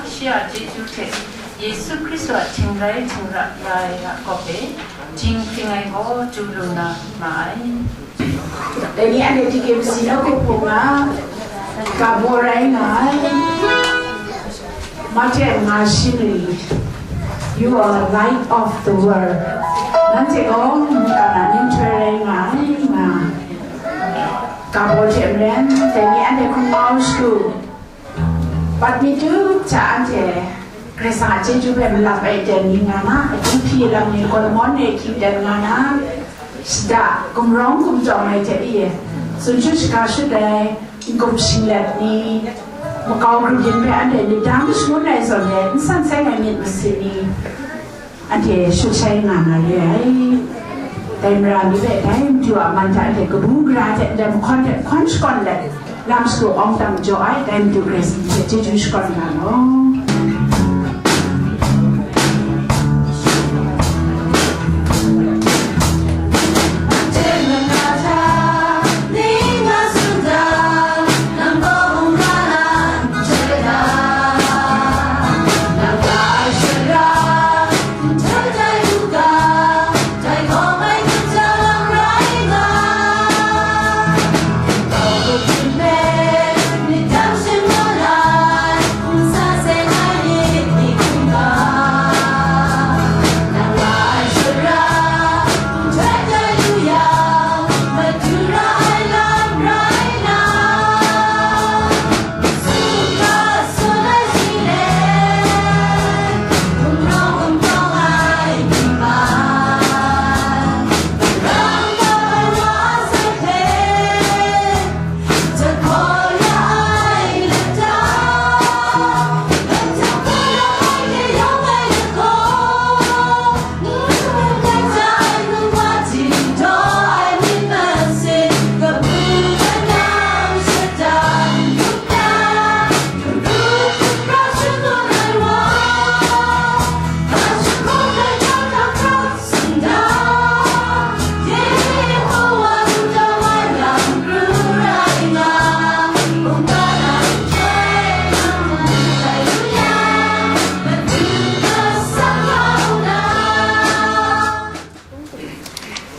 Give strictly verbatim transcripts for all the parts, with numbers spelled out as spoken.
Shi a chyeju hte Yesu Hkristu a htingrai htingra ya ai a kawp e, jing hpring ai gaw chyu lu na ma ai. Dai ni anhte T K M C nawku hpung a ga baw rai nga ai. Mate nga shingri, "You are light of the world." Nanhte gaw mungkan a ninghtoi rai nga ai, nga ga baw hte maren, dai ni anhte hkungga u shagu, Pat mi tu hta anhte Karai Kasang a chyeju hpe malap ai ten ni nga na, akyu hpyi lam ni gawn mawn e hkying ten nga na, shada gumrawng gumtawng ai hte e, tsun shut shaga shut ai, n-gup shinglet ni, makau grup yin hpe anhte lit dang shangun ai zawn e, n san seng ai myit masin ni, anhte shut shai nga na re ai. Dai mara ni hpe dai Madu a man hta anhte kabu gara hte ndai mahkawn hte hkawn shakawn let, lam shadu awng tam jaw ai, dai Madu Karai Kasang hte chyeju shakawn nga law.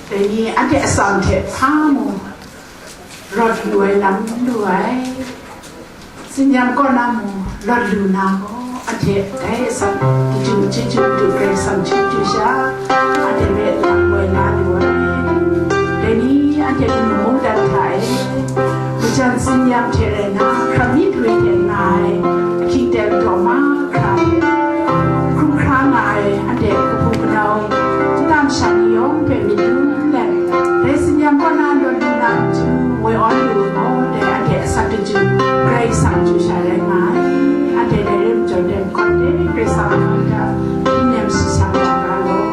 Dai ni anhte atsam hte hpa mung rawt lu ai lam lu ai, tsin-yam kaw na mung rawt lu na gaw, anhte dai atsam daju chyeju du Karai Kasang chyeju sha, anhte hpe lam woi la lu ai. Dai ni anhte kanu mungdan hta e, majan tsin-yam hte rai na, hkram myit we hte nga ai, ahkying ten daw mahkra hte hkrum hkra nga ai, anhte kahpu kanau, nta masha ni yawng hpe myit dum let, dai tsin-yam kaw na lawt lu na matu, woi awn lu gaw, dai anhte asak daju Karai Kasang chyeju sha rai nga ai. Anhte dai rai majaw, dai mahkawn de Karai Kasang a man hta hpyi nem shatsam wa ga law.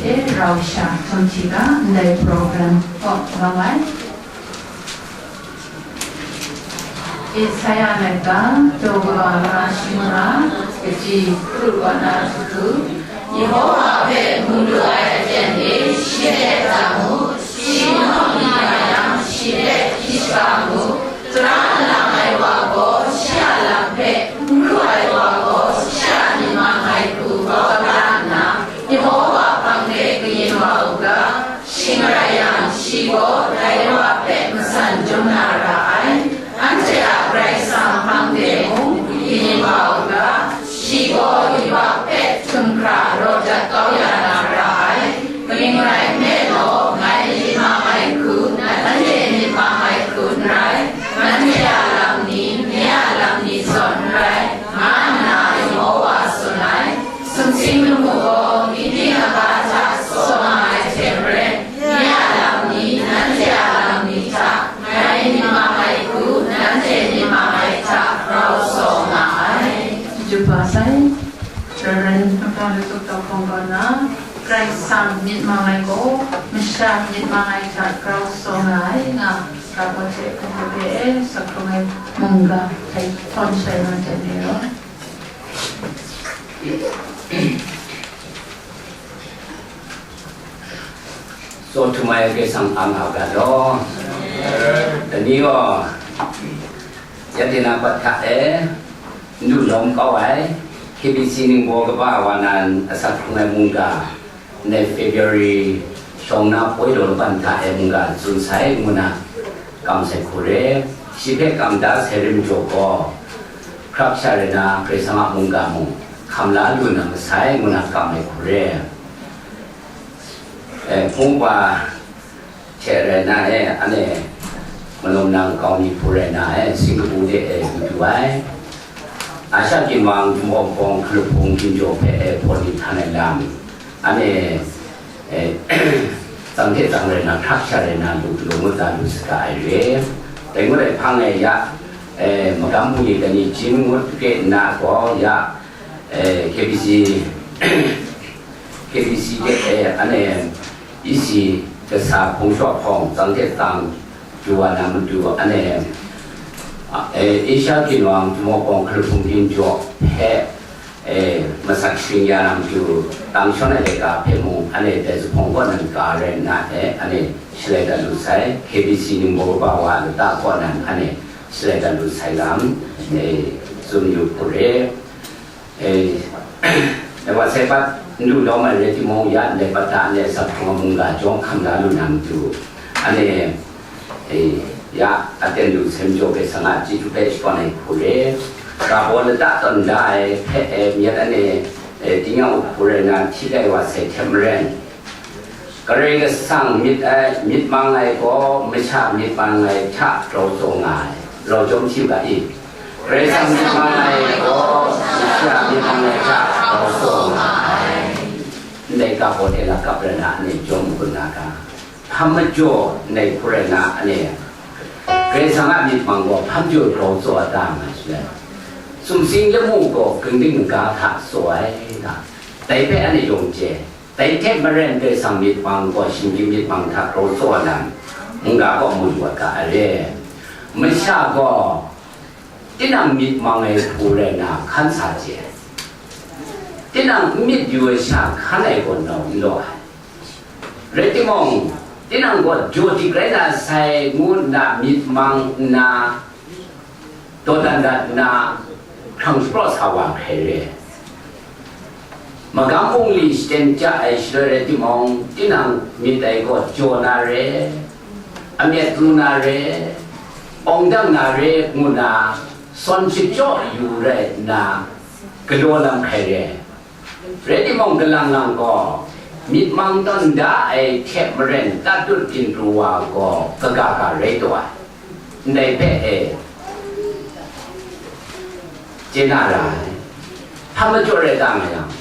E rau sha htum hti ga ndai program kaw nga ai. Isaya laika daw kaba nga shi mara, kaji kru wa na jahku, Yehowa hpe mu lu ai aten e shi hpe tam mu, shi nawng ni nga yang shi hpe hkyi shaga mu, tara lang ai wa gaw shi a lam hpe n hkru ai wa gaw shi a myit mang ai hku kau la nna, Yehowa hpang de kayin wa u ga, shing rai yang, shi gaw dai wa hpe matsan jum na ra ai. Anhte a Karai Kasang hpang de mung kayin wa u ga, shi gaw yubak hpe htum hkra raw dat kau ya na ra ai. Kaning rai nme law, ngai myit mang ai hku, nanhte myit mang ai hku n rai, nanhte a lam ni, nye a lam ni zawn n rai, nga nna Yehowa tsun ai. Sumsing lamu gaw, ginding aga hta tsaw nga ai hte maren, nye a lam ni, nanhte a lam ni hta, ngai myit mang ai hku, nanhte myit mang ai hta grau tsaw nga ai. Jumpa sai, Reverend Maka Lutuk Tawhpawng kaw na, Karai Kasang myit mang ai gaw, masha myit mang ai hta grau tsaw nga ai, nga ga gaw hte hkun hkun de e, sak hkrung ai mungga htai htawn shai na hte ni rawt. Tsaw htum ai Karai Kasang a nga ga law. Dai ni gaw, ya de na pat hta e, n du lawm kau ai, K B C ningbaw kaba wa nan asak hkrung ai mungga, ndai February shawng na poi law laban hta e mungga tsun sai ngu na kam sai hku re, shi hpe kam da sai rim jaw gaw, hkrak sha rai na Karai Kasang a mungga mung hkam la lu na masai ngu na kam ai hku re. E, hpung wa hte rai na e, ane, malum nang kau mi hpu rai na e, Singkapu de e, du du ai. Asha ginwang Jumawng Bawng Hkalup Hpung Ginjaw hpe e, hpaw ni htan ai lam, ane, e, tsang hte tsang rai na, hkrak sha rai na, lu lu ngut na lu saga ai re. Dai ngut ai hpang e ya, e, magam bungli kani jin ngut re nna gaw ya, e, K B C, K B C de e, ane, isi kasa hpung shaw hpawng tsang hte tsang, Joanna matu ane, a, e, Asia ginwang Jumawng Bawng Hkalup Hpung Ginjaw hpe, e, masak shing ya na matu, tang shawn ai laika hpe mung, ane, dai zuphpawng kaw nan ka rai nna, e, ane, shalai dat lu sai, K B C ningbaw kaba wa lata kaw nan, ane, shalai dat lu sai lam, e, tsun yu hku re. E, dai wa sai pat n du lawm ai rai timung, ya ndai pat hta ndai sak hkrung ai mungga jawng hkam la lu na matu, ane, e, ya aten lu sai majaw Karai Kasang a chyeju hpe shakawn ai hku re. Ga baw lata tawn da ai hpe, e, myit ane, e, tingnyang up hku rai na hti tai wa sai hte maren, Karai Kasang myit ai, myit mang ai gaw masha myit mang ai hta grau tsaw nga ai. Rau jawm hti u ga i? Karai Kasang myit mang ai gaw masha myit mang ai hta grau tsaw nga ai. Ndai ga baw de lakap rai na, ane jawm gun na ga? Hpa majaw ndai hku rai na, ane, Karai Kasang a myit mang gaw hpa majaw grau tsaw a ta nga shaloi, sumsing lamu gaw ginding ga hta tsaw ai ga, dai hpe ane yawng chye. Dai hte maren Karai Kasang myit mang gaw shinggyim myit mang hta grau tsaw ai lam, mungga gaw mu lu ai ga ai re. Masha gaw tinang myit mang ai hku rai na hkan sa chye ai. Tinang n myit yu ai sha hkan ai gaw nau n law ai. Rai timung, tinang gaw jaw dik rai na sai ngu nna myit mang nna, dawdan dat nna, hkrang shapraw sa wa hkrai re. Magam bungli shaten ja ai shaloi rai timung, tinang myit ai gaw jaw na re, amyat pru na re, awng dang na re ngu na, sawn shachyaw yu rai nna, galaw lam hkrai re. Rai timung, kalang lang gaw, myit mang tawn da ai hte maren tatut ginpru wa gaw kaga ga rai taw ai. Ndai hpe e, chye na ra ai. Hpa majaw rai ta nga yang,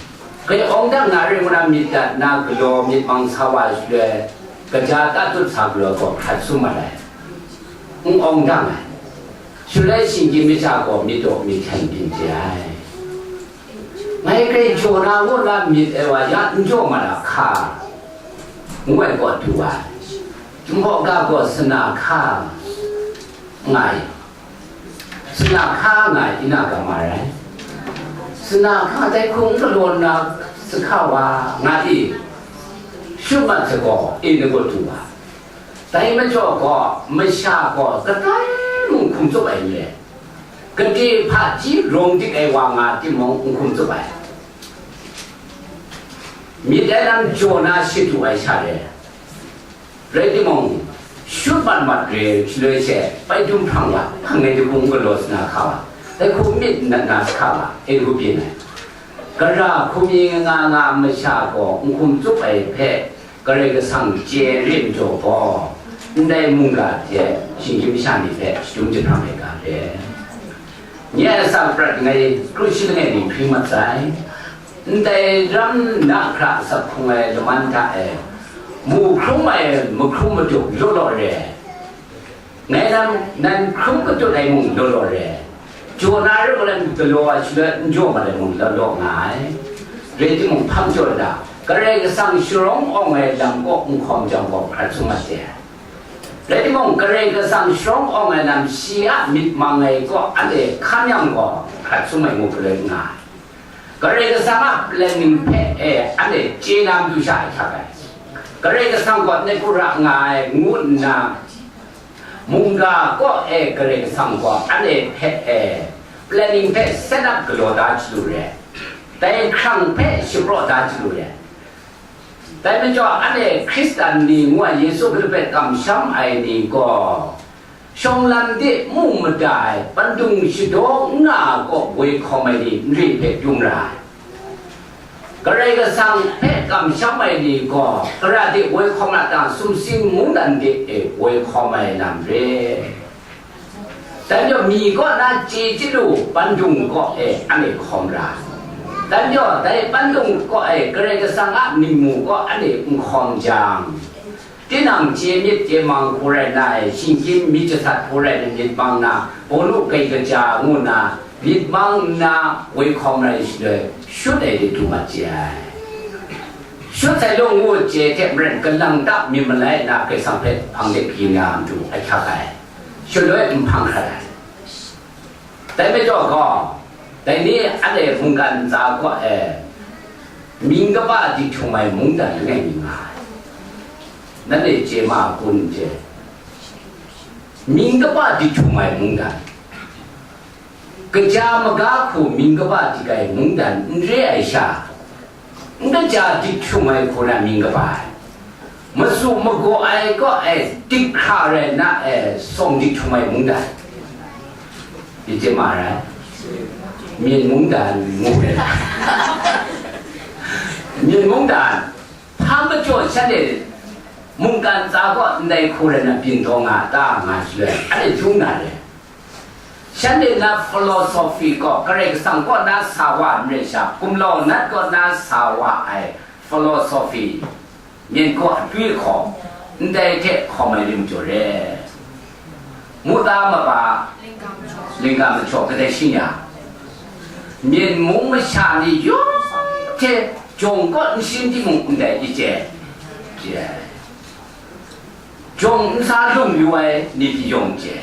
grai awng dang na rai ngu na myit dat na galaw myit mang sa wa ai shaloi, kaja tatut sa galaw gaw hkrat sum mat ai. N awng dang ai. Shaloi shinggyim masha gaw myit daw myit hkyen byin chye ai. Ngai hkrai jaw na ngu na myit ai wa ya n jaw mat a hka, ngu ai gaw du ai. Chyum hkaw ga gaw sana hka nga ai. Sana hka nga ai, ina ga ma rai. Sana hka dai hku n galaw nna sahka wa nga i, shut mat sa gaw, e ni gaw du wa. Dai majaw gaw, masha gaw kadai mung hkum tsup ai n re. Gade hpaji rawng dik ai wa nga timung, n hkum tsup ai. Myit ai lam jaw na shadu ai sha re. Rai timung, shut mat mat re shaloi she, pai dum hprang wa, hpang ai dahku n galaw sana hka wa, dai hku myit nat na sahka wa, e hku byin ai. Gara hkum yi nga nga masha gaw n hkum tsup ai hpe, Karai Kasang chye re majaw gaw, ndai mungga hte shinggyim masha ni hpe shadum jahprang ai ga re. Nye a atsam prat langai, kru shi langai ni hpring mat sai. Ndai ram na hkra asak hkrung ai laman hta e, mu hkrum ai mahkrum matuk law law re. Ngai nan, nan hkrum katut ai mung law law re. Jaw na re, galaw ai shaloi n jaw mat ai mung law law nga ai. Rai timung, hpang jaw da, Karai Kasang sharawng awng ai lam kaw n hkawm jang gaw, hkrat sum mat de. Rai timung, Karai Kasang sharawng awng ai lam shi a myit mang ai kaw anhte hkan yang gaw, hkrat sum ai ngu galoi nga ai. Karai Kasang a planning hpe e anhte chye na matu sha e hkyak ai. Karai Kasang gaw ngai hku ra nga ai ngu nna, mungga kaw e Karai Kasang gaw anhte hpe e planning hpe set up galaw da chyalu re, dai hkrang hpe shapraw da chyalu re. Dai majaw, anhte Hkristan ni ngu ai Yesu Hkristu hpe kamsham ai ni gaw, shawng lam de mu mada ai pandung shadaw n nga ai kaw woi hkawm ai ni nre hpe dum ra ai. Karai Kasang hpe kamsham ai ni gaw, gara de woi hkawm ra ta, sumsing mungdan de e woi hkawm ai lam re. Dan jaw, mi kaw na chye chyalu pandung kaw e anhte hkawm ra. Dan jaw, dai pandung kaw e Karai Kasang a ningmu kaw anhte n hkawm jang, tinang chye myit chye mang hku rai na e, shinggyim mi jasat hku rai na myit mang na, bawnu kai kaja ngu na, myit mang nna woi hkawm rai shaloi, shut ai de du mat chye ai. Shut sai law ngu chye hte maren, kalang ta myit malai na Karai Kasang hpe hpang de kayin na matu ahkyak ai. Shaloi n hpang hkrat ai. Dai majaw gaw, dai ni anhte mungkan ntsa kaw e, mying kaba dik htum ai mungdan langai mi nga ai. Nanhte chye ma kun n chye? Mying kaba dik htum ai mungdan, kaja maga hku mying kaba dik ai mungdan n re ai sha, n kaja dik htum ai hku na mying kaba ai, masu magaw ai kaw e dik hkra rai na e, sawng dik htum ai mungdan, myit chye ma rai? Myen mungdan ngu ai. Myen mungdan, hpa majaw shanhte mungkan ntsa kaw ndai hku rai na byin taw nga ta nga shaloi, anhte dung na re. Shanhte na philosophy gaw Karai Kasang kaw na sa wa n rai sha, gumlau nat kaw na sa wa ai philosophy, myen kaw atwi hkawm, ndai hte hkawm ai lam jaw re. Muta maba, lingga majaw kadai shing ya, myen mung masha ni yawng hte jawng kaw n shing timung ndai i chye, chye ai. Jawng nsa lung yu ai ni pyi yawng chye.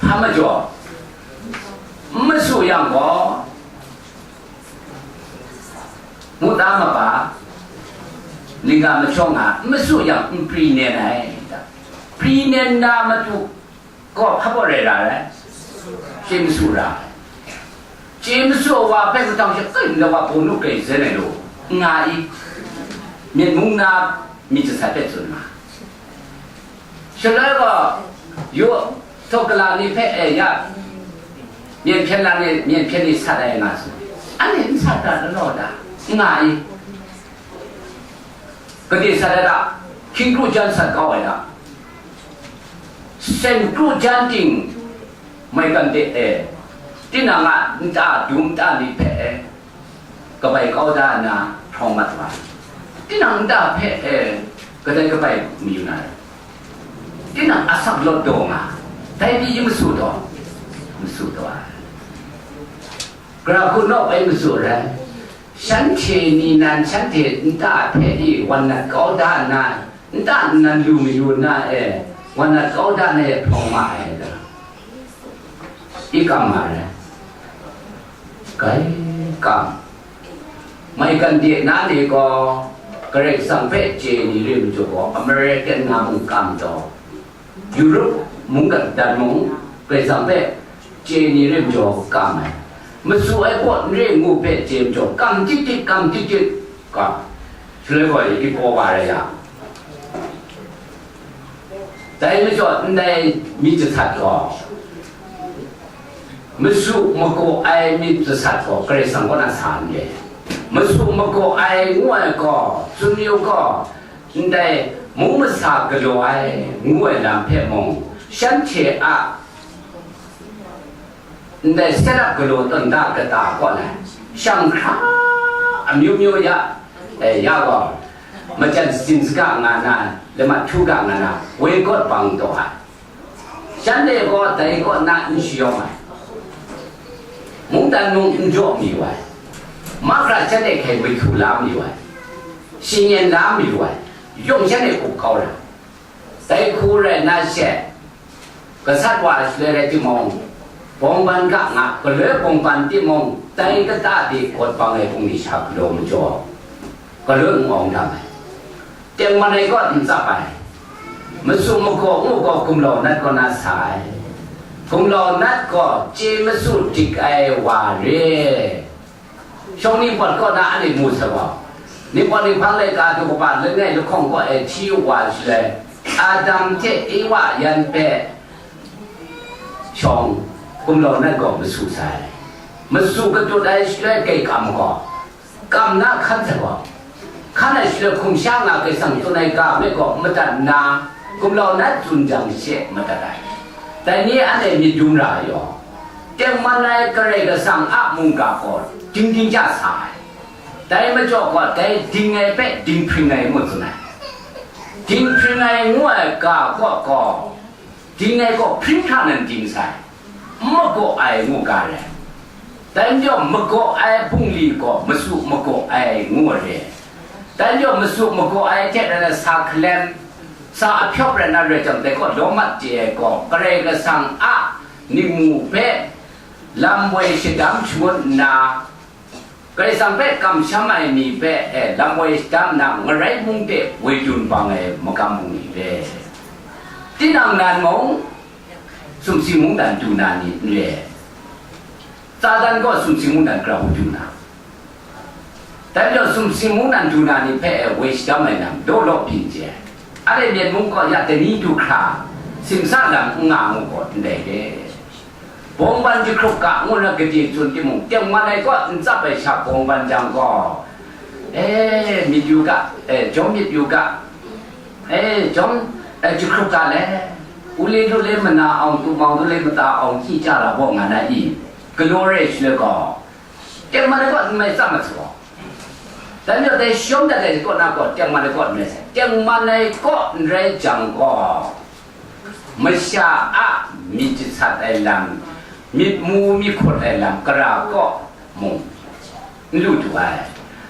Hpa majaw, n masu yang gaw, muta maba, lingga majaw nga, n masu yang n pri nen ai. Pri nen na matu gaw hpa baw rai ra ai? Chye masu ra ai. Chye masu ai wa hpe mahtang she, "Ai, ndai wa bawnu kai zen ai law," nga i, myen mung na mi jasat hpe tsun nga. Shaloi gaw, yu, tawkala ni hpe, e, ya, myen hpyen la ni, myen hpyen ni sat ai nga tsun. Anhte n sat ra law da, nga i. Gade sat ai ta? Hkying kru jan sat kau ai ta? Sen kru jan ting, maigan de e, tinang a nta dum nta ni hpe e, kabai kau da nna hprawng mat wa ai. Tinang nta hpe e, kadai kabai mayu na rai? Tinang asak lawt daw nga, dai pyi n masu taw? Masu taw ai. Gara hku naw ai matsu rai. Shanhte ni nan shanhte nta hpe i wan nat kau da nna, nta nnan lu mayu na e, wan nat kau da na e hprawng ma ai da. I kam ma rai. Gai kam. Mai kan de na ni gaw, Karai Kasang hpe chye ni rim jaw gaw, American na mung kam taw, Europe mungdan mung, Karai Kasang hpe chye ni rim jaw kam ai. Masu ai kaw n re ngu hpe chye majaw, kam tit tit, kam tit tit, kam. Shaloi gaw, i paw wa rai yang, dai majaw ndai myit jasat gaw, masu magaw ai myit jasat gaw Karai Kasang kaw na sa n re. Masu magaw ai ngu ai gaw, tsun yu gaw, ndai mung masa galaw ai ngu ai lam hpe mung, shanhte a ndai set up galaw tawn da kata kaw na, shang hkra amyu myu ya, e, ya gaw, majan sin saga nga na, lamat htu ga nga na, woi gawt bang taw ai. Shanhte gaw dai kaw na n shayawng ai, mungdan mung n jaw mi wa ai, mahkra shanhte hkai mahkru la mi wa ai, shanyen la mi wa ai, yawng shanhte up kau ra. Dai hku rai na she, gasat wa shaloi rai timung, bawngban ga nga, galoi bawngban timung, dai kata de gawt bang ai bungli sha galaw majaw, galoi n awng dang ai. Tengman ai kaw n tsap ai. Masu magaw ngu gaw gumlau nat kaw na sa ai. Gumlau nat gaw chye masu dik ai wa re. Shawng ningpawt kaw na anhte mu sa gaw, ningpawt ninghpang laika du kaba langai lahkawng kaw e hti wa shaloi, Adam hte Ewa yan hpe shawng gumlau nat gaw masu sai. Masu katut ai shaloi kai kam gaw, kam na hkan sa gaw, hkan ai shaloi hkum sha nga Karai Kasang tsun ai ga hpe gaw madat nna, gumlau nat tsun jang she madat ai. Dai ni anhte myit dum ra ai yaw, tengman ai Karai Kasang a mungga gaw ding ding ja sa ai. Dai majaw gaw, dai ding ai hpe dinghpring ai ngu tsun ai. Dinghpring ai ngu ai ga kaw gaw, ding ai gaw hpring hkra nan ding sai, n magaw ai ngu ga rai. Dai majaw, magaw ai bungli gaw masu magaw ai ngu ai re. Dai majaw, masu magaw ai hte rai na sa hkalem, sa ahpyawp rai na rai jang, dai gaw lawmat chye ai gaw, Karai Kasang a ningmu hpe lam woi shadam shangun nna, Karai Kasang hpe kamsham ai ni hpe e lam woi shadam nna, ngarai mung de woi dun bang ai magam bungli re. Tinang nan mung, sumsing mungdan du na ni n re. Satan gaw sumsing mungdan grau du na. Dai majaw sumsing mungdan du na ni hpe e woi shadam ai lam, daw law byin chye ai. Anhte Myen mung kaw ya dai ni du hkra, simsa lam n nga ngu gaw ndai re. Bawngban jahkrup ga ngu na gade tsun timung, tengman ai kaw n tsap ai sha bawngban jang gaw, e, myit yu ga, e, jawm myit yu ga, e, jawm, e, jahkrup ga le, u le lu le mana awng, tu mang tu le mata awng, hkyi chya la baw nga na i? Galaw re shaloi gaw, tengman ai kaw n mai tsap mat sa gaw, dai majaw dai shawng dat ai kaw na gaw, tengman ai kaw n rai sai. Tengman ai kaw n rai jang gaw, masha a myit jasat ai lam, myit mu myit hkut ai lam, gara kaw mung n lu du ai.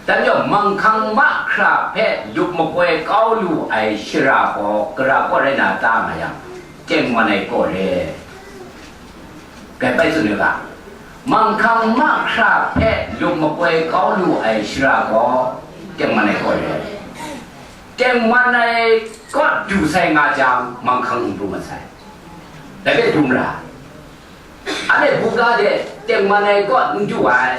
Dai majaw, manghkang mahkra hpe lup makoi kau lu ai shara gaw, gara kaw rai na ta nga yang, tengman ai kaw re. Kai bai tsun u ga, manghkang mahkra hpe lup makoi kau lu ai shara gaw, tengman ai kaw re. Tengman ai kaw du sai nga jang, manghkang n pru mat sai. Dai hpe dum ra. Anhte buga de tengman ai kaw n du ai,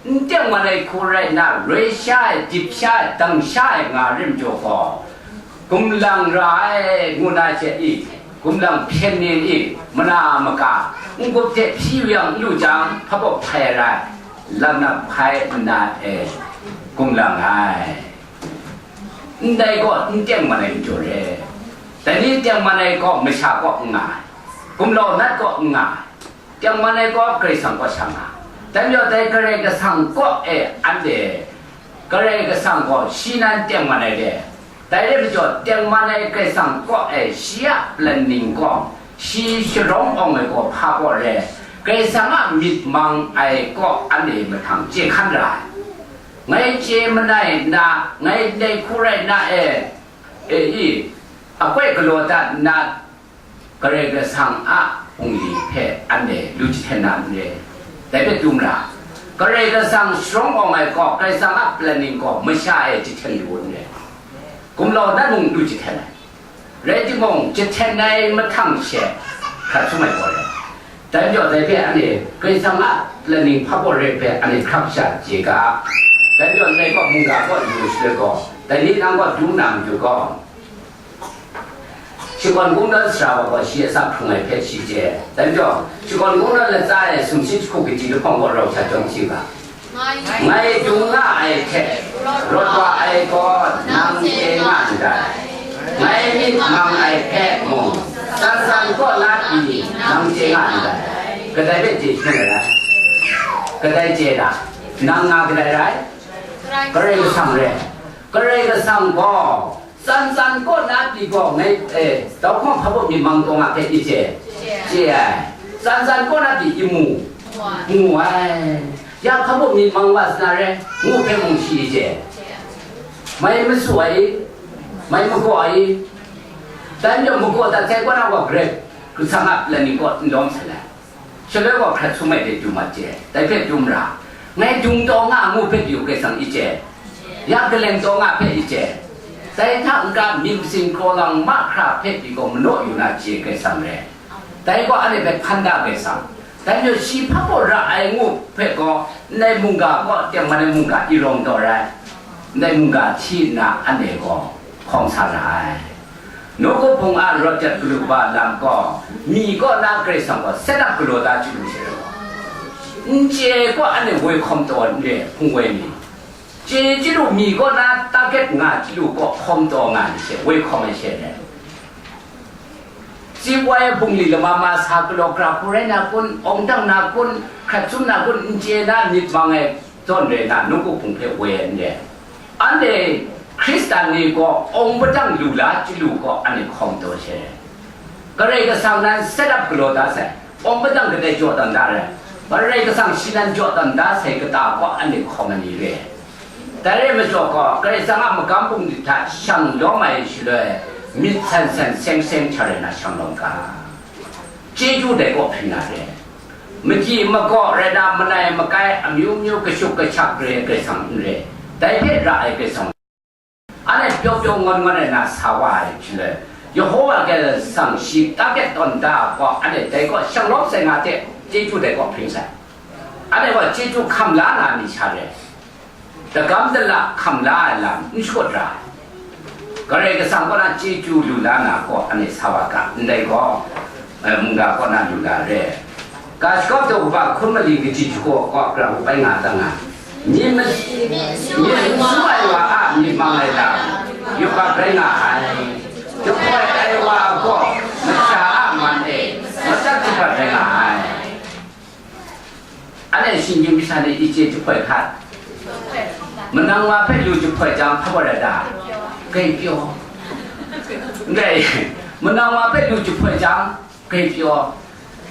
n tengman ai hku rai nna, roi sha ai, dip sha ai, dang sha ai nga rim jaw gaw, gumlang ra ai, ngu na she i, gumlang hpyen nin i, mana maka, n-gup hte hpyi yu yang n lu jang, hpa baw hpai ai rai, lanap hpai nna e, gumlang ai. Ndai gaw n tengman ai n jaw re. Dai ni tengman ai gaw masha kaw n nga ai, gumlau nat kaw n nga ai, tengman ai gaw Karai Kasang kaw sha nga ai. Dai majaw dai Karai Kasang kaw e anhte, Karai Kasang gaw shi nan tengman ai re. Dai rai majaw, tengman ai Karai Kasang kaw e shi a planning gaw, shi sharawng awng ai gaw hpa kaw re, Karai Kasang a myit mang ai kaw anhte mahtang chye hkan ra ai. Ngai chye manai nna, ngai ndai hku rai nna e, e i, akoi galaw dat nna, Karai Kasang a bungli hpe anhte lu jahten na n re. Dai hpe dum ra, Karai Kasang sharawng awng ai kaw, Karai Kasang a planning kaw masha e jahten lu n re. Gumlau na mung lu jahten ai. Rai timung, jahten ai mahtang she hkrat sum ai gaw re. Dai majaw, dai hpe anhte Karai Kasang a planning hpa gaw re hpe anhte hkrak sha chye ga. Dai majaw, ndai kaw mungga kaw yu shaloi gaw, dai ni nang kaw dum na matu gaw, shakawn kungdawn sara wa gaw shi asak hkrung ai hpe shi chye. Dai majaw, shakawn kungdawn latsa e sumshi jahku kaji lahkawng gaw rau sha jawm shi ga. Ngai dung nga ai hte, rawt wa ai gaw nang chye nga ndai. Ngai myit mang ai hpe mung, tsan tsan kaw na pyi nang chye nga ndai. Kadai hpe chye hkyen ai rai? Kadai chye da? Nang nga kadai rai? Karai Kasang re. Karai Kasang gaw, tsan tsan kaw na pyi gaw ngai, e, dau hkawng hpa baw myit mang taw nga hpe i chye? Chye ai. Tsan tsan kaw na pyi i mu? Mu ai. Ya hpa baw myit mang wa sa na re, ngu hpe mung shi i chye? Mai masu ai, mai magaw ai. Dai majaw magaw dat sai kaw na gaw Karai Kasang a planning kaw n lawm sai ai. Shaloi gaw hkrat sum ai hte dum ai chye, dai hpe dum ra, ngai dung taw nga ngu hpe pyi u Karai Kasang i chye, ya kaleng taw nga hpe i chye, dai hta n-ga myit masin kraw lang mahkra hpe pyi gaw manaw yu na chye Karai Kasang re. Dai gaw anhte hpe hkan da Karai Kasang. Dai majaw shi hpa gaw ra ai ngu hpe gaw, ndai mungga gaw tengman ai mungga i rawng taw rai, ndai mungga hti nna anhte gaw hkawm sa ra ai. Nawku hpung a rawt jat galu ba lam gaw, mi kaw na Karai Kasang gaw set up galaw da chyalu she rai gaw, n chye ai kaw anhte woi hkawm taw n re, hpung woi mi. Chye chyalu mi kaw na target nga chyalu kaw hkawm taw nga ni she, woi hkawm ai she rai. Tsi wai ai bungli lama ma sa galaw gra hku rai na kun, awng dang na kun, hkrat sum na kun, n chye na myit mang ai zawn rai na, nawku hpung hpe woi ai n re. Anhte Hkristan ni gaw awng padang lu la chyalu gaw anhte hkawm taw she. Karai Kasang nan set up galaw da sai, awng padang kadai jaw dan da rai, Karai Kasang shi nan jaw dan da sai kata gaw anhte hkawm ai ni re. Dai rai majaw gaw, Karai Kasang a magam bungli hta shang lawm ai shaloi, myit san san seng seng hta rai na shang lawm ga. Chyeju dai kaw hpring na re. Magyi magaw rai na, manai makai amyu myu kashuk kashak re ai Karai Kasang n re, dai hpe ra ai Karai Kasang. Anhte pyaw pyaw ngawn ngawn rai na sa wa ai shaloi, Yehova Karai Kasang shi target tawn da gaw, anhte dai kaw shang lawm sai nga hte, chyeju dai kaw hpring sai. Anhte gaw chyeju hkam la na ni sha re. Dagam dala hkam la ai lam n shakut ra ai. Karai Kasang kaw na chyeju lu la na gaw anhte sa wa ga, ndai gaw, eh, mungga kaw na lu la re. Ga shakawp daw kaba hkun mali kaji jahku kaw gara hku bai nga dang ai. Myit mas-, myit n su ai wa a myit mang ai lam, yubak rai nga ai. Jahpoi ai wa gaw masha a man e matsat jahpat rai nga ai. Anhte shinggyim masha ni i chye jahpoi hkat? Manang wa hpe lu jahpoi jang, hpa wa rai ta? Grai pyaw. N rai, manang wa hpe lu jahpoi jang, grai pyaw.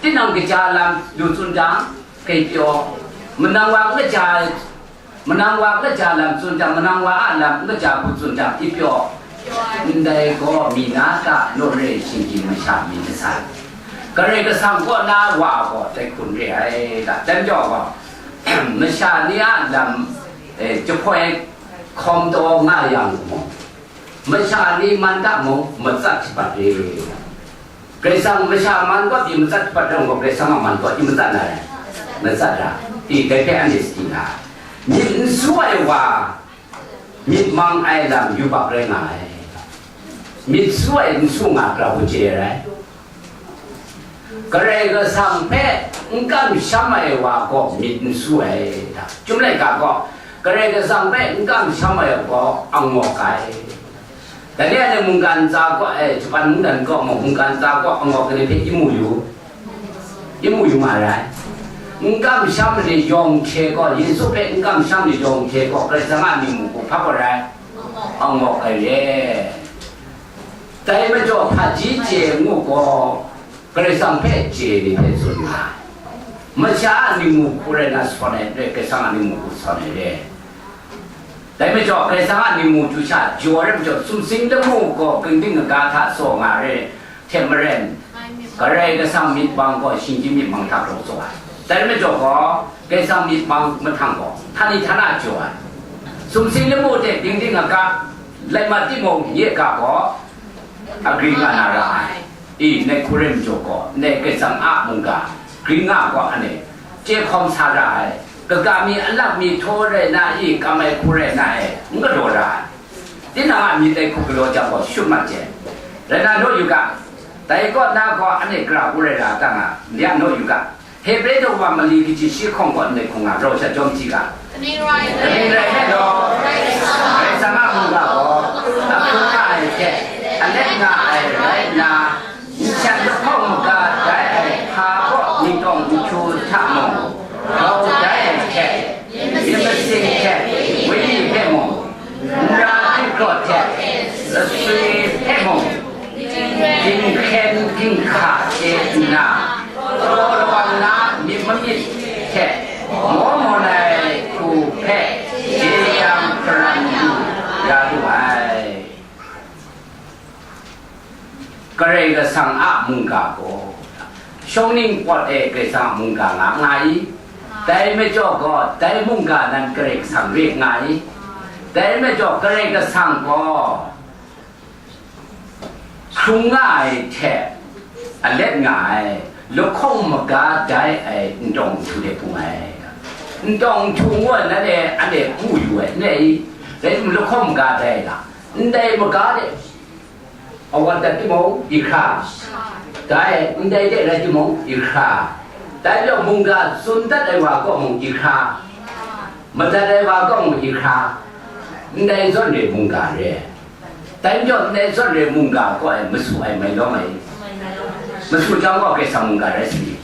Tinang kaja lam lu tsun jang, grai pyaw. Manang wa n kaja, manang wa n kaja lam tsun jang, manang wa a lam n kaja hku tsun jang, i pyaw. Ndai gaw mi na ta, naw re ai shinggyim masha myit masat. Karai Kasang kaw na wa gaw dai hkun re ai, da, dai majaw gaw, masha ni a lam, eh, jahpoi hkawm taw nga yang mung, masha ni man ta mung, matsat jahpat re. Karai Kasang masha man kaw pyi matsat jahpat rai gaw, Karai Kasang a man kaw pyi matsat na rai? Matsat ra. I, dai hpe anhte sadi na. Myit n su ai wa, myit mang ai lam yubak rai nga ai. Myit su ai n su nga, gara hku chye ai rai? Karai Kasang hpe n kamsham ai wa gaw myit n su ai, da. Chyum laika gaw, Karai Kasang hpe n kamsham ai wa gaw angawk ai. Dai ni anhte mungkan ntsa gaw, eh, Japan mungdan gaw mung, mungkan ntsa gaw angawk ai ni hpe i mu yu, i mu yu ma rai. N kamsham ai ni yawng hkye gaw, Yesu hpe n kamsham ai ni yawng hkye gaw, Karai Kasang a myit mu hku hpa gaw rai? Angawk ai re. Dai majaw hpaji chye ngu gaw, Karai Kasang hpe chye ni hpe tsun nga ai. Masha a ningmu hku rai na sawn ai, Karai Kasang a ningmu hku sawn ai re. Dai majaw, Karai Kasang a ningmu chyu sha jaw ai majaw, sumsing lamu gaw ginding kaga hta tsaw nga re, hte maren, Karai Kasang myit mang gaw shinggyim myit mang hta rau tsaw ai. Dai majaw gaw, Karai Kasang myit mang mahtang gaw, htani htana jaw ai. Sumsing lamu hte ginding kaga, lai mat timung, nye ga gaw, agring nga na ra ai. I, ndai hku rai majaw gaw, ndai Karai Kasang a mungga, gring nga gaw, ane, chye hkawm sa ra ai. Kaga mi, alang mi htaw rai na i, kam ai hku rai na e, n galaw ra ai. Tinang a myit dai hku galaw jang gaw, shut mat je. Rai na naw yu ga, dai kaw na gaw, ane gara hku rai ra ta nga, ndai a naw yu ga. Hebre daw wa mali kaji shi hkawng gaw ndai hkawng a rau sha jawm hti ga. Kaning rai nme law, Karai Kasang a mungga gaw, ahkung nga ai hte, alet nga ai rai nna, nshat lahkawng maga dai ai hpa kaw ningtawng nhtu hta mung, grau dai ai hte, myit masin hte, wenyi hpe mung, nra hkrit hte, laswi hpe mung, dinghkyen dinghka chye nna, Daw lawang na myit mamyit hte maw mawn ai hku hpe jeyang hparan lu ya lu ai. Karai Kasang a mungga gaw, shawng ning pawt e Karai Kasang a mungga nga nga i? Dai majaw gaw, dai mungga nan Karai Kasang re nga i? Dai majaw, Karai Kasang gaw, hkrung nga ai hte alet nga ai, lahkawng maga dai ai ntawng nhtu de hpung ai. Ntawng nhtu ngu ai, nanhte anhte mu yu ai, n rai i? Rai timung, lahkawng maga dai ai ga, ndai maga de awan dat timung, i hkra, dai, ndai de rai timung, i hkra, dai majaw mungga tsun dat ai wa kaw mung, i hkra, madat ai wa kaw mung, i hkra, ndai zawn re mungga re. Dai majaw, ndai zawn re mungga kaw ai masu ai mai lawm ai. Masu chyawm gaw, Karai Kasang mungga rai sa ni?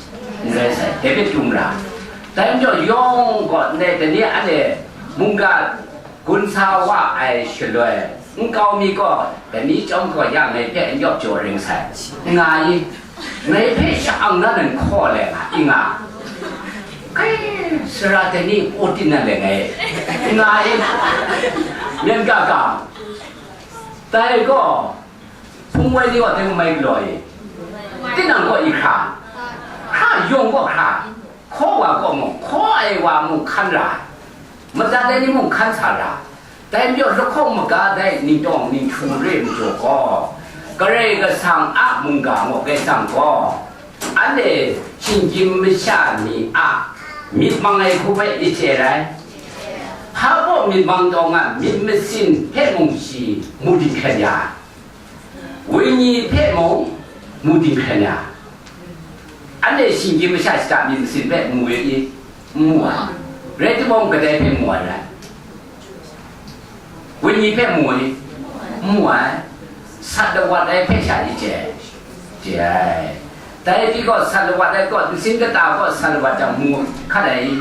N rai sai, dai hpe tum ra. Dai majaw, yawng gaw, ndai dai ni anhte mungga gun sa wa ai shaloi, nkau mi gaw, dai ni chyawm gaw, ya ngai hpe n yawp jaw ring sai, nga i? Ngai hpe sha-ang na nan hkaw le nga, i nga? Kai, sara dai ni, o tin nan le ngai, nga i? Myen ga ga, dai gaw, hpung wai ni gaw dai n mai galaw i? Tinang gaw i hkra, hkra, yawng gaw hkra, hkaw wa gaw mung, hkaw ai wa mung hkan ra ai, madat ai ni mung hkan sa ra ai. Dai majaw, lahkawng maga dai ningtawng ninghtu re majaw gaw, Karai Kasang a mungga gaw, Karai Kasang gaw, anhte shinggyim masha ni a myit mang ai hku hpe i chye rai. Hpa baw myit mang taw nga, myit masin hpe mung shi mu dinghkyen ya ai. Wenyi hpe mung mu dinghkyen ya ai. Anhte shinggyim masha shada myit masin hpe mu yu i? N mu ai. Rai timung, kadai hpe mu ai rai? Wenyi hpe mu i? N mu ai. Sat lawat ai hpe sha i chye? Chye ai. Dai pyi gaw, sat lawat ai gaw, nsin kata gaw sat lawat jang mu hkat ai i?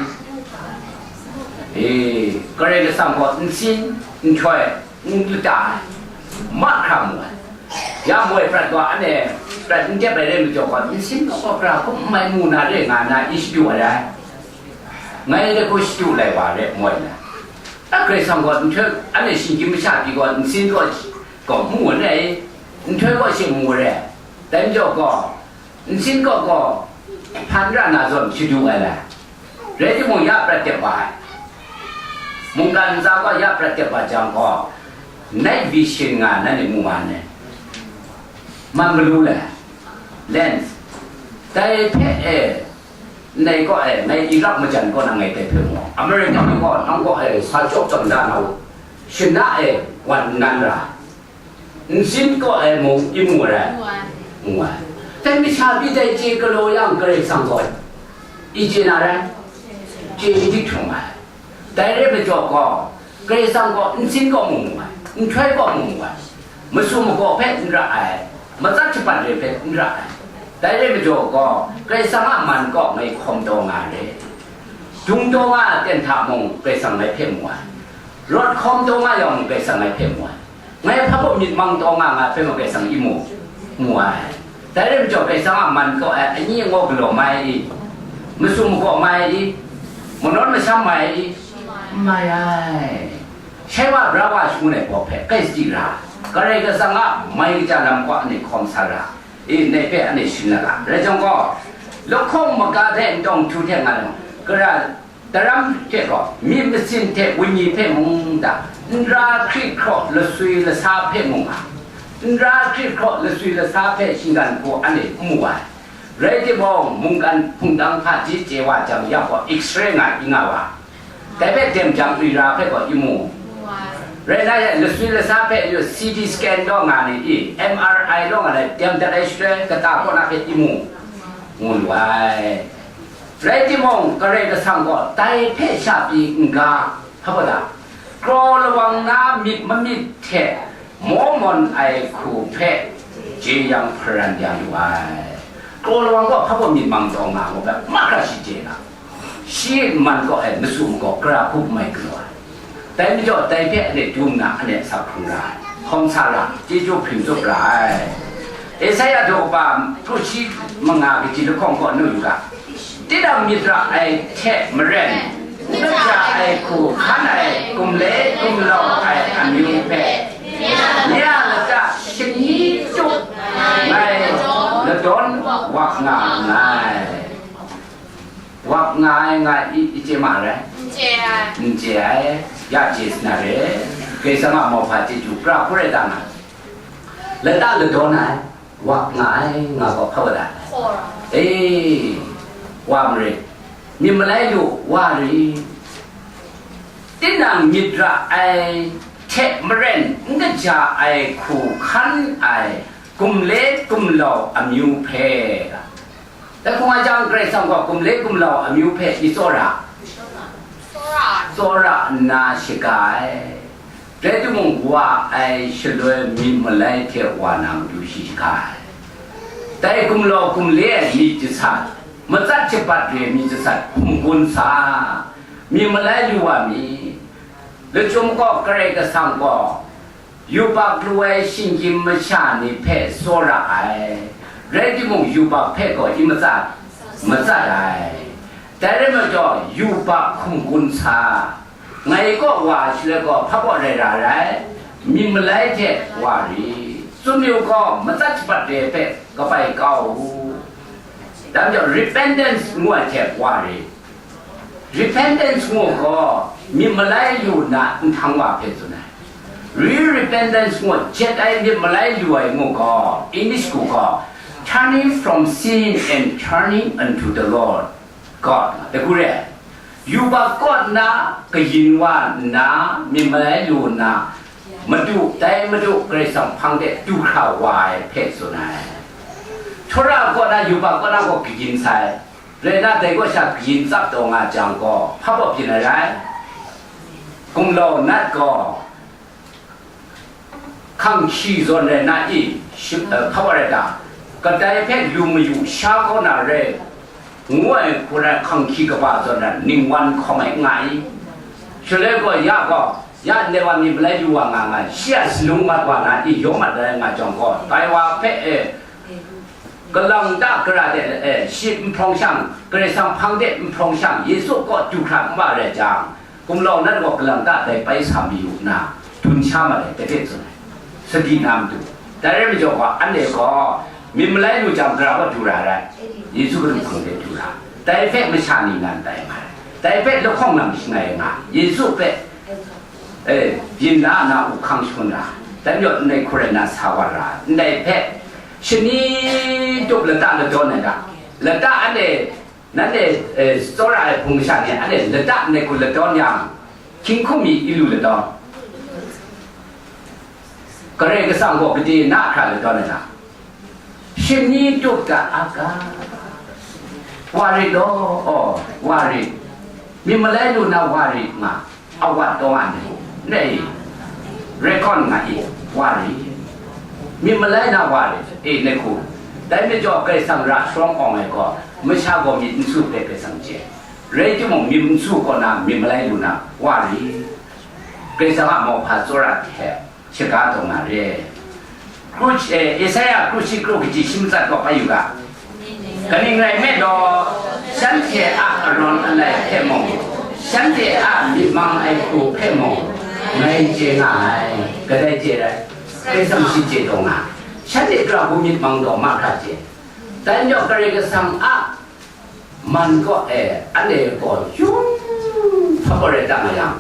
E, Karai Kasang gaw nsin, nhtoi, n kata ai, mahkra mu ai. Ya mu ai prat gaw, anhte prat n dep ai rai majaw gaw, nsin gaw, gaw pra hkum n mai mu na re nga na i shadu ai rai. Ngai de gaw shadu lai wa re, mu ai na. A, Karai Kasang gaw nhtoi, anhte shinggyim masha pyi gaw, nsin gaw, gaw mu ai, nhtoi gaw shi mu ai. Dai majaw gaw, nsin gaw gaw, hpan ra na zawn shadu ai lai. Rai timung, ya prat dep wa ai. Mungkan ntsa gaw ya prat dep wa jang gaw, night vision nga nanhte mu wa ai. Man galu le, lens. Dai hpe e, ndai gaw e, ngai Iraq majan kaw na ngai dai hpe mu. America ni gaw, nang gaw e, sa chyawp tsawm da na u. Shana e, wan nnan ra. Nsin kaw e mung, i mu rai? Mu ai. Mu ai. Dai masha pyi dai chye galaw yang, Karai Kasang gaw, i chye na rai? Chye dik htung ai. Dai rai majaw gaw, Karai Kasang gaw nsin kaw mung mu ai, nhtoi kaw mung mu ai, masu magaw hpe n ra ai, matsat shapan re hpe n ra ai. Dai rai majaw gaw, Karai Kasang a man kaw ngai hkawm taw nga re. Dung taw nga ai ten hta mung, Karai Kasang ngai hpe mu ai. Rawt hkawm taw nga yang mung, Karai Kasang ngai hpe mu ai. Ngai hpa baw myit mang taw nga nga hpe mung, Karai Kasang i mu? Mu ai. Dai rai majaw, Karai Kasang a man kaw ai, anyi angaw galaw mai i? Masu magaw mai i? Manawn masham mai i? N mai ai. Shai wa bra wa shangun ai baw hpe kai sadi ra, Karai Kasang a mai kaja lam kaw anhte hkawm sa ra, e, ndai hpe anhte shing la ga. Rai jang gaw, lahkawng maga hte ntawng htu hte nga yang, kara daram hte gaw, myit masin hte wenyi hpe mung da, n ra hkrit hkraw laswi lasa hpe mung nga, n ra hkrit hkraw laswi lasa hpe shinggan hku anhte n mu ai. Rai timung, mungkan hpungdang hpaji chye wa jang ya gaw X-ray nga i nga wa, dai hpe dem jang wi ra hpe gaw i mu. Rai na yang, laswi lasa hpe yu C T scan daw nga ni i, M R I daw nga ni, dem dat ai shaloi kata kaw na hpe i mu, ngu lu ai. Rai timung, Karai Kasang gaw dai hpe sha pyi n-ga, hpa da, kraw lawang na myit mamyit hte maw mawn ai hku hpe jeyang hparan ya lu ai. Kraw lawang gaw hpa baw myit mang taw nga ngu hpe mahkra shi chye na, shi man kaw ai masu magaw gara hku mai galaw ai. Dai majaw, dai hpe anhte dum nna, anhte asak hkrung ra ai, hkawm sa ra, chyeju hpring tsup ra ai. Esaia daw kaba kru shi manga kaji lahkawng gaw nu yu ga, tinang myit ra ai hte maren, n kaja ai hku hkan ai gumle gumlau ai amyu hpe, nye a lata shani tup ngai ladawn wak nga nngai. Wak nga ai nga i, i chye ma rai? N chye ai. N chye ai, ya chye sa na re. Karai Kasang a mauhpa chyeju pra hkru rai ta nga. Lata ladawn ai, wak nga ai, nga gaw hpa wa da. Hkaw ra. E, wa marit. Myit malai lu, wa rit. Tinang myit ra ai hte maren n kaja ai hku hkan ai gumle gumlau amyu hpe, dai hkung ai jang, Karai Kasang gaw gumle gumlau amyu hpe i tsawra, tsawra nna shaga ai. Rai timung, wa ai shaloi myit malai hte wa na matu shi shaga ai. Dai gumlau gumle ai myit jasat, matsat shabat re ai myit jasat hkum gun sa, myit malai lu wa mi. Lachyum gaw Karai Kasang gaw yubak lu ai shinggyim masha ni hpe tsawra ai, rai timung, yubak hpe gaw i matsat, matsat ai. Dai rai majaw, yubak hkum gun sa, ngai kaw wa shaloi gaw hpa kaw rai ra rai, myit malai hte wa rit, tsun yu gaw, matsat shabat re ai hpe kabai kau u. Dai majaw, repentance ngu ai hte wa rit. Repentance ngu gaw myit malai lu nna nhtang wa hpe tsun ai. Real repentance ngu jet ai myit malai lu ai ngu gaw, English hku gaw, turning from sin and turning unto the Lord God, dai hku re ai. Yubak kaw nna kayin wa nna, myit malai lu nna, Madu, dai Madu Karai Kasang hpang de du hkra wa ai hpe tsun ai. Htawra kaw na, yubak kaw na gaw kayin sai. Rai nna, dai kaw sha kayin tsap taw nga jang gaw, hpa baw byin ai rai? Gumlau nat gaw, hkang hkyi zawn rai na i, shi-, eh, hpa baw rai ta? Kadai hpe lu mayu sha kau na rai, ngu ai hku rai hkang hkyi kaba zawn rai, ningwan hkawm ai n nga i? Shaloi gaw, ya gaw, ya ndai wa myit malai lu wa nga nga, shi a salung mat wa na i, yaw mat ai nga jang gaw, dai wa hpe, eh, Kalang ta kara de, eh, shi n hprawng shang, Karai Kasang hpang de n hprawng shang, Yesu kaw du hkra n wa rai jang, gumlau nat gaw kalang ta dai bai sa mayu nna, dun sha ma ai, dai hpe tsun ai. Sadi na matu. Dai rai majaw gaw, anhte gaw myit malai lu jang, gara gaw du ra rai. Yesu Hkristu hpang de du ra. Dai hpe masha ni nan tai nga ai. Dai hpe lahkawng lam shangai nga, Yesu hpe, e, byin na na u hkang shangun ra, dai majaw ndai hku rai na sa wa ra, ndai hpe shani tup lata ladawn ai ga, lata anhte, nanhte, e, tsawra ai hpung masha ni anhte lata ndai hku ladawn yang, hkying hkum mi i lu ladawn? Karai Kasang gaw gade na hkra ladawn ai ga, shani tup ga a ga, wa rit law, aw, wa rit. Myit malai lu na wa rit nga, awat taw nga ni, ndai, reckon nga i, wa rit. Myit malai na wa rit, e, ndai hku. Dai majaw Karai Kasang ra sharawng awng ai gaw, masha gaw myit n su hpe Karai Kasang chye. Rai timung, myit n su kaw na, myit malai lu na, wa rit. Karai Kasang a mauhpa tsawra hte shaga taw nga re. Kru, eh, Esaia kru shi kru kaji shi matsat gaw bai yu ga. Kaning rai nme law, Shanhte a arawn alai hpe mung, shanhte a myit mang ai hku hpe mung, ngai chye nga ai, kadai chye rai, Karai Kasang shi chye taw nga, shanhte gara hku myit mang taw mahkra chye. Dai majaw Karai Kasang a man kaw e, anhte gaw yung hpa gaw rai ta nga yang,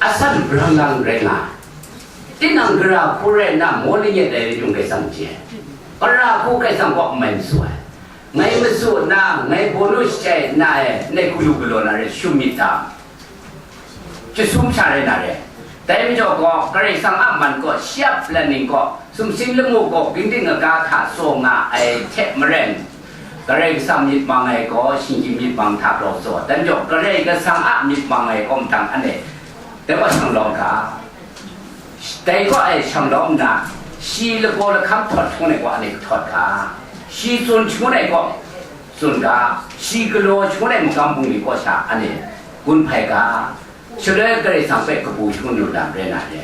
asan brang lang rai nga ai. Tinang gara hku rai nna, maw lingnyet ai rai yung Karai Kasang chye ai. Gara hku Karai Kasang kaw n mai masu ai. Ngai masu nna, ngai bawnu shachye nna e, ndai hku lu galaw na re, shum myit ta? Chyasum sha rai na re. Dai majaw gaw, Karai Kasang a man kaw, shi a planning kaw, sumsing lamu kaw, ginding aga hta tsaw nga ai hte maren, Karai Kasang myit mang ai gaw, shinggyim myit mang hta grau tsaw. Dai majaw, Karai Kasang a myit mang ai kaw, mdang anhte, dai gaw shang lawm ga. Dai gaw e shang lawm nna, shi lagaw lahkam htawt shangun ai gaw anhte kahtawt ga, shi tsun shangun ai gaw tsun ga, shi galaw shangun ai magam bungli kaw sha anhte gun hpai ga, shaloi Karai Kasang hpe kabu shangun lu lam rai na re.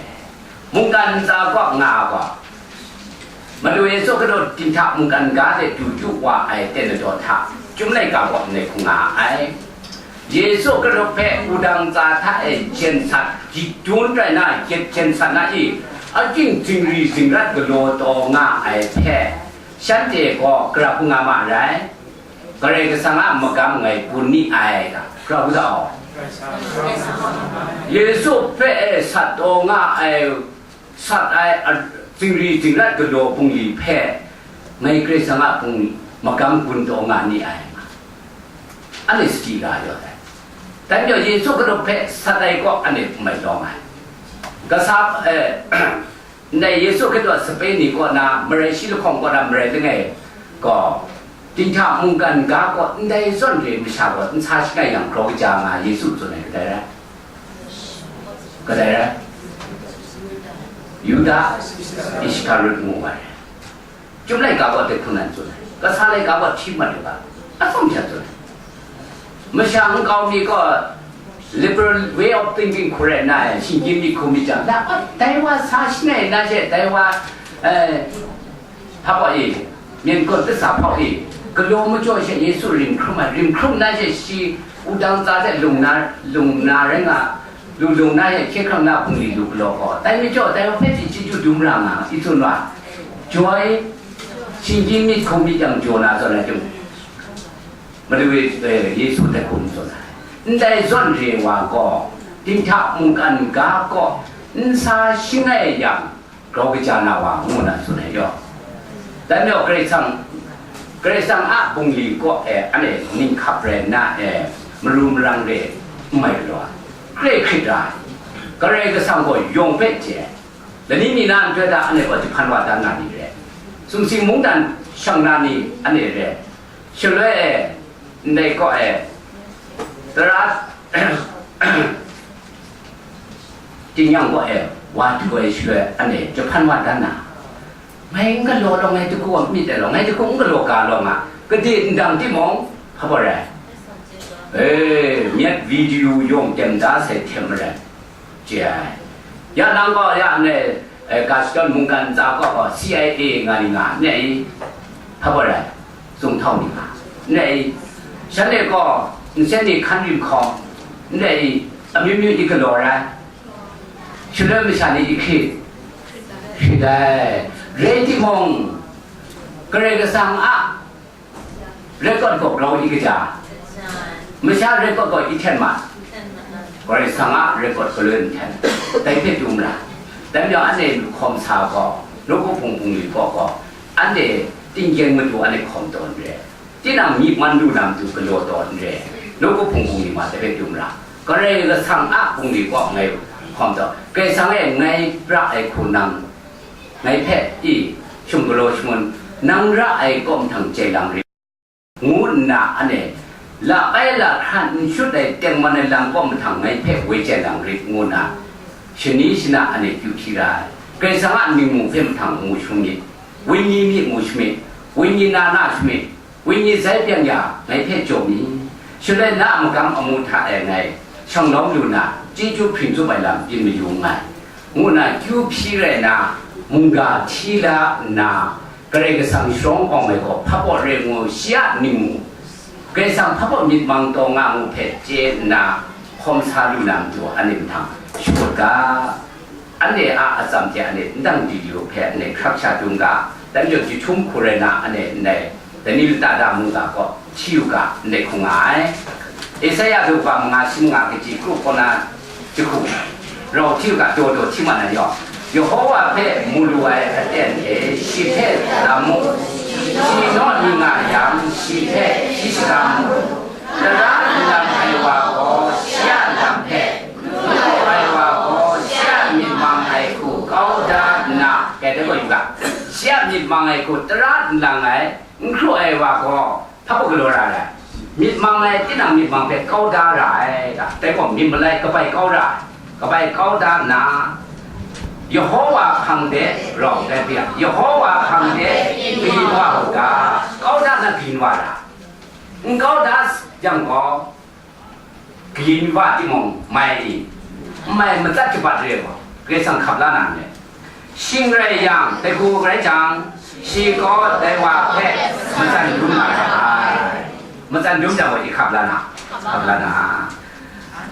Mungkan ntsa kaw nga ai gaw, Madu Yesu Hkristu dinghta mungkan ga de du du wa ai ten ladaw hta, Chyum laika gaw ndai hku nga ai. Yesu Hkristu hpe wudang ntsa hta e jen sat, gyit dun rai na, gyet jen sat na i, achyin zingri zingrat galaw taw nga ai hpe, shanhte gaw gara hku nga ma ai rai. Karai Kasang a magam ngai bun ni ai ga, gara hku ta aw. Yesu hpe e sat taw nga ai, sat ai a, zingri zingrat galaw bungli hpe ngai Karai Kasang a bungli magam gun taw nga ni ai nga, anhte sadi ga yaw ai. Dai majaw Yesu Hkristu hpe sat ai kaw anhte n mai lawm ai. Kasa, eh, ndai Yesu Hkristu a sape ni kaw na, marai shi lahkawng kaw na, marai langai gaw, dinghta mungkan ga kaw ndai zawn re masha gaw n sa shangai yang grau kaja nga Yesu tsun ai kadai rai? Kadai rai? Yuda Iskariot ngu ai. Chyum laika gaw dai hku nan tsun ai. Kasa laika gaw hti mat u ga, atsawm sha tsun ai. Masha nkau mi gaw liberal way of thinking hku rai nna, shinggyim myit hku myit jang, la, dai wa sa shangai na she, dai wa, eh, hpa gaw e, myen gawn tsa hpau e, galaw majaw she Yesu rim hkrum ai, rim hkrum na she shi wudang ntsa hte lung na, lung na rai nga, lu lung na she hkye hkrang na bungli lu galaw gaw, dai majaw dai wa hpe pyi chyeju dum ra nga, i tsun wa, joy, shinggyim myit hku myit jang jaw na zawn ai chyum, Madu e, eh, Yesu hte hkum tsun ai. Ndai zawn re wa gaw, dinghta mungkan ga kaw n sa shangai yang, grau kaja na wa ngu na tsun ai yaw. Dai majaw Karai Kasang, Karai Kasang a bungli kaw e anhte ninghkap rai nna e, maru marang re n mai galaw ai. Hkrai hkrit ra ai. Karai Kasang gaw yawng hpe chye ai. Lani mi na nhtoi hta anhte gaw jahpan wa dan na ni re, sumsing mungdan shang na ni anhte re, shaloi e, ndai kaw e, tara, tingnyang kaw e, wa du ai shaloi anhte jahpan wa dan na, ngai n galaw law, ngai dahku a myit ai law, ngai dahku n galaw ga law nga, gade ndang timung, hpa gaw rai? E, myit video yawng tem da sai htem marai, chye ai. Ya nang gaw ya ngai, eh, ga shadawn mungkan ntsa kaw gaw C I A nga ni nga, n rai i? Hpa gaw rai? Zunghthau ni nga, n rai i? Shanhte gaw nsen ni hkan rim hkawm, n rai i? Amyu myu i galaw rai? Shaloi masha ni i hkrit? Hkrit ai. Rai timung, Karai Kasang a record gaw grau i kaja, masha record gaw i hten ma, Karai Kasang a record galoi n hten, dai hpe dum ra. Dai majaw anhte lu hkawm sa gaw, nawku hpung bungli kaw gaw, anhte tinggyeng matu anhte hkawm taw n re, tinang myi man lu na matu galaw taw n re, nawku hpung bungli ma dai hpe dum ra. Karai Kasang a bungli kaw ngai hkawm taw, Karai Kasang e ngai pra ai hku nang ngai hpe i, shum galaw shangun, nang ra ai kaw mahtang jai lang rit, ngu nna anhte, la ai lahkra n shut ai tengman ai lam kaw mahtang ngai hpe woi jai lang rit, ngu nna, shani shana anhte kyu hpyi ra ai. Karai Kasang a ningmung hpe mahtang mu shangun myit, wenyi myit mu shangun myit, wenyi na na shangun myit, wenyi zai pyan ya, ngai hpe jaw mi, shaloi na a magam amu hta e ngai shang lawm lu na, chyeju hpring tsup ai lam byin mayu nngai, ngu na kyu hpyi rai na, mungga hti la nna, Karai Kasang sharawng awng ai gaw hpa gaw rai ngu, shi a ningmung, Karai Kasang hpa baw myit mang taw nga ngu hpe chye nna, hkawm sa lu na matu, anhte mahtang shakut ga, anhte a atsam hte anhte ndang diyu hpe anhte hkrak sha dum ga, dan jaw jahtum hku rai na, anhte ndai lani lata da mungga kaw hti u ga, ndai hkung nga ai. Esaia daw manga shi manga kaji kru kaw na jahku, rau hti u ga, daw daw hti mat na yaw, Yehova hpe mu lu ai aten e shi hpe lam mu, shi naw ni nga yang, shi hpe shi shaga mu. Tara nlang ai wa gaw shi a lam hpe, n hkru ai wa gaw shi a myit mang ai hku kau da nna, kei dai gaw yu ga, shi a myit mang ai hku tara nlang ai, n hkru ai wa gaw hpa baw galaw ra ai. Myit mang ai, tinang myit mang hpe kau da ra ai ga, dai gaw myit malai kabai kau ra ai, kabai kau da nna, Yehova hpang de rau tai pyi ai, Yehova hpang de kayin wa u ga, kau da nna kayin wa ra, n kau da yang gaw, kayin wa timung mai i, n mai matsat jabat re gaw, Karai Kasang hkap la na n re. Shing rai yang, dai hku rai jang, shi gaw dai wa hpe matsan dum na ra ai. Matsan dum jang gaw, i hkap la na, hkap la na.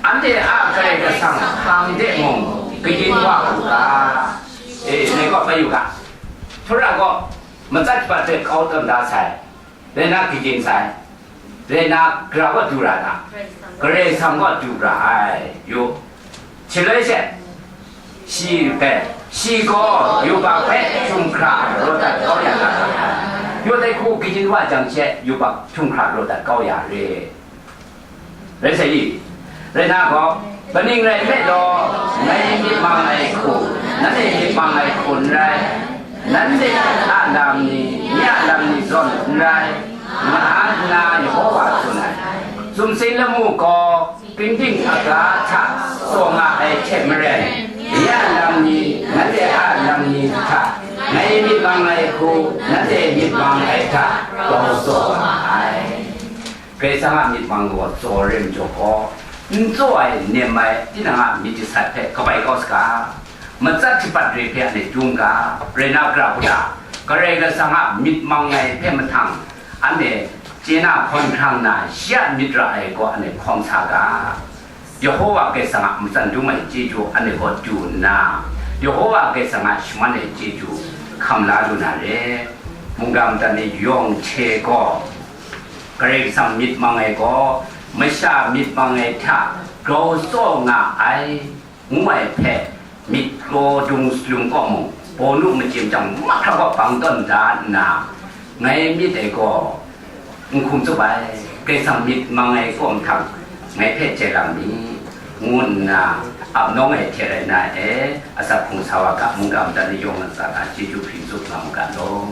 Anhte a Karai Kasang hpang de mung kayin wa u ga, e, ngai gaw bai yu ga, Htawra gaw matsat jabat hpe kau tawn da sai, rai na, kayin sai, rai na, gara gaw du ra na, Karai Kasang gaw du ra ai, yu. Shaloi she, shi hpe, shi gaw yubak hpe hkyum hkra raw dat kau ya ga, yu, dai hku kayin wa jang she yubak hkyum hkra raw dat kau ya re. Rai sai i, rai na gaw, kaning rai nme law, ngai myit mang ai hku, nanhte myit mang ai hku n rai, nanhte a lam ni, nye a lam ni zawn n rai, nga nna Yehova tsun ai. Sumsing lamu gaw, kingding aga hta tsaw nga ai hte maren, nye a lam ni, nanhte a lam ni hta, ngai myit mang ai hku, nanhte myit mang ai hta, grau tsaw nga ai. Karai Kasang a myit mang gaw tsaw ai majaw gaw, n tsaw ai, nem ai, tinang a myit jasat hpe kabai kau saga, matsat jabat re hpe anhte dum ga, rai na, gara hku ta, Karai Kasang a myit mang ai hpe mahtang, anhte chye na hkawn hkrang na, shi a myit ra ai gaw anhte hkawm sa ga. Yehova Karai Kasang a matsan dum ai chyeju anhte gaw du nna, Yehova Karai Kasang a shaman ai chyeju hkam la lu na re. Mungga mada ni yawng hte gaw, Karai Kasang myit mang ai gaw, masha myit mang ai hta grau tsaw nga ai, ngu ai hpe, myit kraw dung salum kaw mung, bawnu machyim chyam mahkra kaw bang tawn da nna, ngai myit ai gaw, n hkum tsup ai, Karai Kasang myit mang ai kaw mahtang, ngai hpe chye lang mi, ngu nna, ap nawng ai hte rai na e, asak hkrung sa wa ga, mungga mada ni yawng ntsa hta chyeju hpring tsup nga mu ga law.